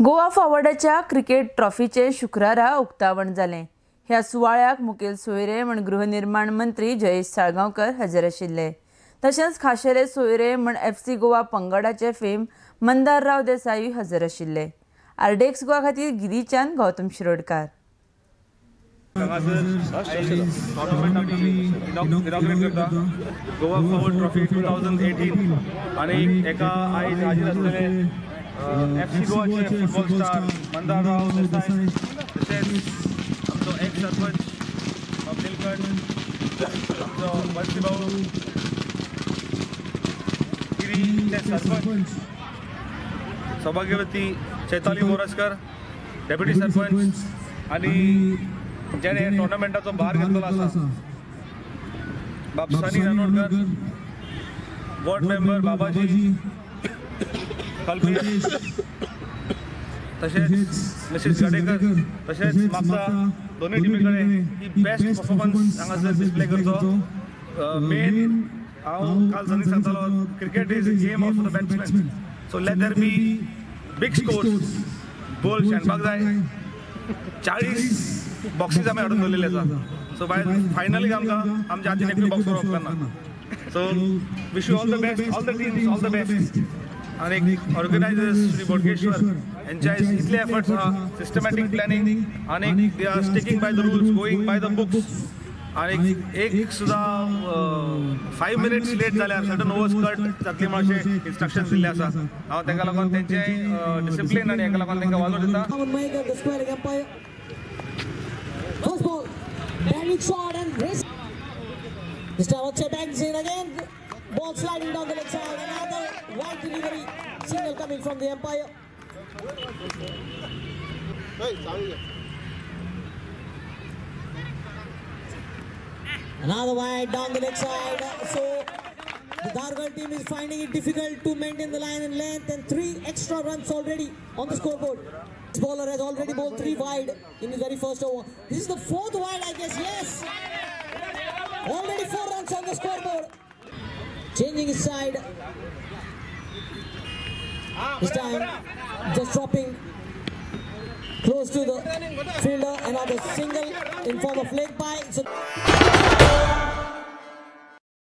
Goa फॉरवर्डाच्या cricket ट्रॉफीचे शुक्रारा उक्तावण जालें. ह्या सुवाळ्याक मुखेल सोयरे म्हण गृहनिर्माण मंत्री जयेश साळगांवकर हजर आशिल्ले. तशेंच खाशेले सोयरे म्हण FC Goa पंगडाचे फेम मंदार राव देसाई हजर आशिल्ले. आरडीएक्स गोवा खातीर गिरीच्यान गौतम शिरोडकार. गोवा फॉरवर्ड ट्रॉफी 2018 आणि एका आयज हाजीर आसलेले FC गोवाचे फुटबॉल स्टार मंदार राव देसाई, तशेंच आमचो एक्स सरपंच निलकंठ, आमचो वंशी भाऊ गिरीचे सरपंच सौभाग्यवती चैताली मोरजकर डेप्युटी सरपंच आनी जेणे टुर्नामेंटाचो भार घेतलेलो आसा बाबसानी नानोडकर, वॉर्ड मेंबर बाबाजी कल्पेश, तशेंच मिसेस गाडेकर, तशेंच म्हापसा दोनूय टिमी कडेन ही बेस्ट परफॉर्मन्स हांगासर डिस्प्ले करचो. मेन हांव काल सनी सांगतालो, cricket is a game of the batsman, so let there be big scores. Ball शेणपाक जाय. 40 बॉक्सीस आमी हाडून दवरलेले आसा. सो बाय फायनली आमकां आमच्या हातीन एकूय बॉक्स व्हरप उपकारना. So wish you all the best, all the teams all the best. आनी ऑर्गनायझर्स श्री बोडगेश्वर हेंच्या इतले एफर्ट्स आहा, सिस्टमॅटीक प्लॅनिंग आनी they are sticking by the rules, going by the books. आनी एक सुद्दां 5 मिनट्स लेट जाल्यार सर्टन ओवर्स कट जातली म्हणून अशें इन्स्ट्रक्शन्स दिल्ले आसा. हांव ताका लागून तेंचें डिसिप्लीन आनी हेका लागून तांकां वालोर दिता. First ball, diving shot and race. This time Akshay bangs in again. Ball sliding down the leg side. Another wide delivery. Single coming from the umpire. Another wide down the leg side. So the Dhargal team is finding it difficult to maintain the line and length, and 3 extra runs already on the scoreboard. This bowler has already bowled 3 wide in his very first over. This is the 4th wide, I guess. Yes. Already 4 runs on the scoreboard. Changing his side. This time, just dropping close to the fielder. Another single in form of leg bye. So